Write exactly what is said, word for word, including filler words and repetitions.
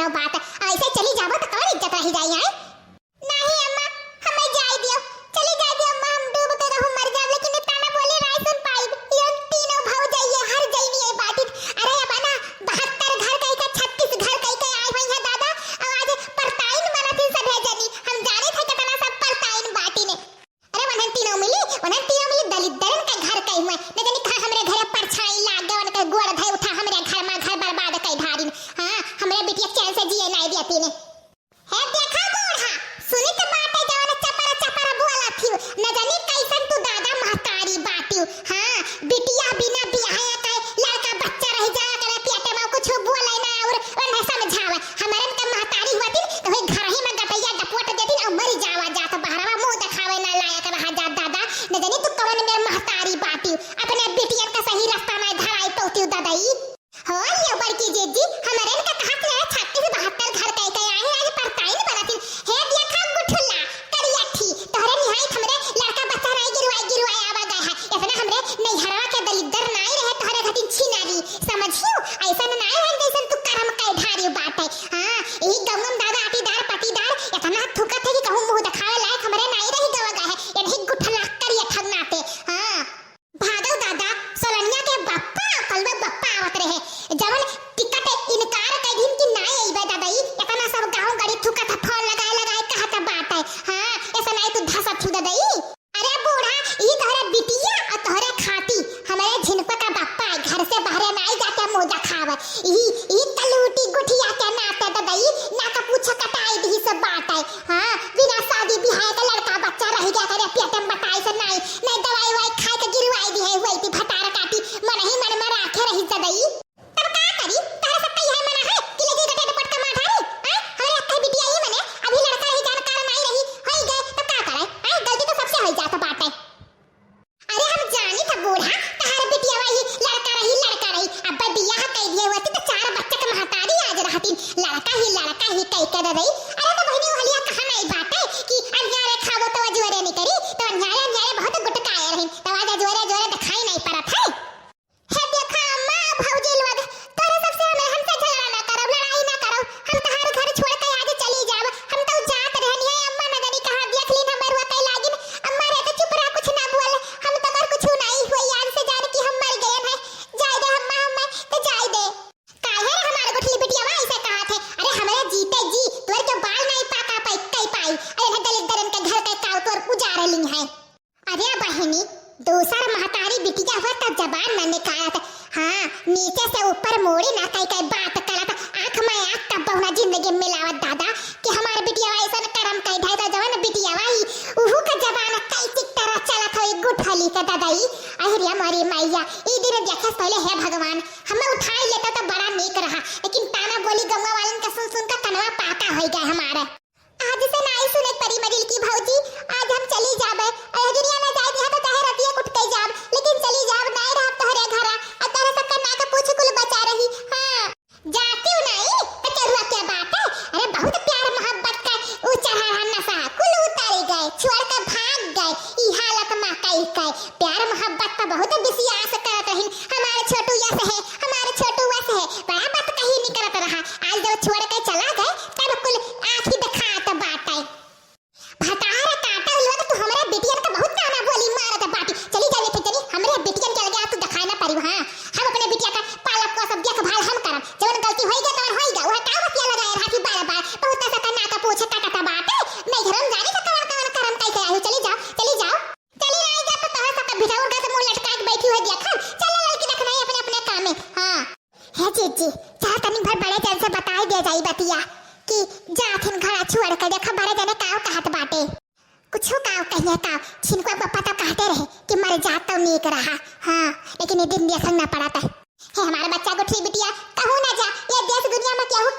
बात है, ऐसे चली जाबो तो कौन इज्जत रही जाई है? नहीं अम्मा, हमें जाए दियो, चली जाए दियो अम्मा, हम डूब के रहू मर जाब, लेकिन ये ताना बोली नाई सुन पाइब। ये तीनों भौजाई ये हर जइनी है बाटिन। अरे अब ना बहत्तर घर कई के, छत्तीस घर कई के आए हुई हैं दादा, और आज परताइन बनत ही सभे जनी। हम जाने थे कितना सब परताइन बाटिन। अरे वनन तीनों मिली, वनन तीनों मिली दलिद्दरन के घर कई हुए। न जानी कहाँ हमरे घरे परछाई लाग गए, उनके गोड़ धए उठा हमरे घर मा घर बर्बाद कई ढारिन। हाँ, हमरे बिटिया चैन से जिए नाई दियतीन। हे देखा बूढ़ा, सुनित बाटे जवन चपर चपर बोलत हिउ, न जानी कैसन तू दादा महतारी बाटिउ। हाँ, बिटिया बिना बियाहे के लड़का बच्चा रह जाए, करे पेटे मा कुछ बोले ना और उन्हें समझावे। हमरन के महतारी हुआतिन तो वही घर ही मा गटैया डपोट देतिन और मरी जावा जात बहरवा मुंह देखावे ना लायक रहा जात दादा। न जानी तू कवन मेर महतारी बाटिउ, अपने बिटियन का सही रास्ता ना धराई पौतिउ ददई। हो ये बड़की जीजी, हमरे इनका कहा कि रहे छत्तीस बहत्तर घर कह के आए हैं, आज परताइन बनत ही। हे देखा गुठला, करियठी, तोहरे निहाई हमरे लड़का बच्चा नाई गिरवाई गिरवाई आवा गए है। इतना हमरे नैहरवा के दलिद्दर नाई रहे तोहरे घटिन छिनारी, समझियो? ऐसन नाई है जैसन तू करम कई ढारी बाटे। हाँ, यही गौनम दादा अटीदार पटीदार इतना थुकत है कि कहूँ मुंह दिखावे लायक हमरे नाई रही गवा गए है। यही गुठला करियठा नाते। हाँ। भादव दादा, सोलनिया के बप्पा, कलवे बप्पा आवत रहे, जवन टिकट इनकार कइ दिन कि नाई अइबे ददई, एतना सब गाँव गड़ी थुकत ह, फोन लगाए लगाए कहत बाटे। हाँ, ऐसे नाई तू धसत थू ददई। अरे बूढ़ा, ई तोहरे बिटिया और तोहरे खाती, हमरे झिनको का बप्पा है, घर से बाहरे नाई जाके मुंह देखावे। ई, ई कलूटी गुठिया के नाते ददई, ना का पूछे कटाई दी सब बाटे। हाँ, बिना शादी बिहाय के लड़का बच्चा रह गया करे पेट में बताई से नाई, नाई दवाई वाई खाए के गिरवाई दी है, वही ती भटार काटी, मन ही मन में राखे रही सदई। तब का करी? तहरे सब कही है मना है कि लेके गटे डपट का मार ढारी? आय, हमरे अक्का बिटिया ही मने, अभी लड़का रही जानकार नाई रही, होई गए, तब का करे? आय, गलती तो सबसे होई जात बाटे। अरे हम जानी था बूढ़ा, तहार बिटिया वही लड़का रही, लड़का रही। अब बियाह कई दिए होती तो चार बच्चा के महतारी आज रहती। लड़का ही, लड़का ही कई के दे रही। अरे तो बहिनी, वो हलिया कहा नाई बाटे कि अन्यारे खाबो तो अजोरे नहीं करी, तो अन्यारे, अन्यारे बहुत गुटकाए रही। तो आज अजोरे, अजोरे दिखाई नाई पड़त है। हे देखा अम्मा, भौजी लोग, तोरे सबसे हमें, हमसे झगड़ा ना करब, लड़ाई ना करब। हम तहार घर छोड़ के आज चली जाब। हम तो जात रहनी है, अम्मा न जानी कहाँ देख लीन, हमर हुआ कई लागिन। अम्मा रे तो चुप रहा, कुछ ना बोल। हम तो कर कुछ नहीं हुई, आज से जान कि हम मर गए हैं। जाए दे अम्मा, हमें तो जाए दे। काहे रे हमार गुठली बिटिया ऐसे कहा थे? अरे हमरे जीते जी तोर के बाल नहीं पाका पाई, कई पाई। अरे ना दलित दरन के घर के काव तोर उजाड़ ली है। अरे बहिनी, दूसर महतारी बिटिया हुआ तब जबान न निकालत। हाँ, नीचे से ऊपर मोड़ी ना कई कई बात करत, आँख में आँख तब बहुना जिंदगी मिलावत दादा, कि हमार बिटिया ऐसन करम कई ढाई तो जवन बिटिया वही, उहू का जबान कई चिक तरह चलत होई गुठली के ददई। अरे हमारी मैया, ई दिन देखे पहले हे भगवान, हमें उठाई लेता तो बड़ा नीक रहा, लेकिन ताना बोली गौवा वालन का सुन सुन का कनवा पाका होई गए हमारे। आज से नाई सुने परी मरिल की भौजी, आज हम चली जाबे। अरे दुनिया ना जाए दिया तो चाहे रतिया कुट के जाब, लेकिन चली जाब, नाई रहब तोहरे घरा। अब तोहरे सबका नाक पूछ कुल बचा रही। हाँ, जाती हूँ नाई, तो चरुआ क्या बात है? अरे बहुत प्यार मोहब्बत का ऊ चढ़ा रहा नशा, कुल उतारी गए, छोड़ के भाग गए। ई हालत मा कई के प्यार मोहब्बत पर बहुत विश्वास करत रहिन। हमार छोटू यस है, हमार छोटू वस है, बड़ा बात कही निकलत रहा। आज जब छोड़ के चला गए, तब कुल आँखी दिखात बाटे। भतार काटा लोग, तू हमरे बिटियन का बहुत ताना बोली मारत बाटी। चली जाइए थे जनी, हमरे बिटियन के लगे तू दिखाए ना पारी। हाँ, हम अपने बिटिया का पालब को सब देखभाल हम करब। जवन गलती होई गया, तवन होई गया। वह का बतिया लगाए रहा थी बार बार। बहुत ऐसा करना का पूछे काटा बाटे। नहीं घर हम जाने का कवन कवन करम कई के आई हो। चली जाओ, चली जाओ। चली आई जा तो तोहरा सबका भिठा उनका से मुंह लटका के बैठी हुई देखन। चल लड़की देखना ही अपने अपने काम में। हाँ। हे जीजी, जा तनी भर बड़े जन से बताई दे जाई बतिया कि जाथिन घरा छोड़ के देखो बड़े जने काव कहत बाटे। कुछो काव कहिए काव, छिनकुआ बप्पा तो कहते रहे कि मर जा तो नीक रहा। हाँ, लेकिन ये दिन दिया संग ना पड़ा था। हे हमारा बच्चा गुठली बिटिया, कहूँ ना जा, ये देश दुनिया में केहू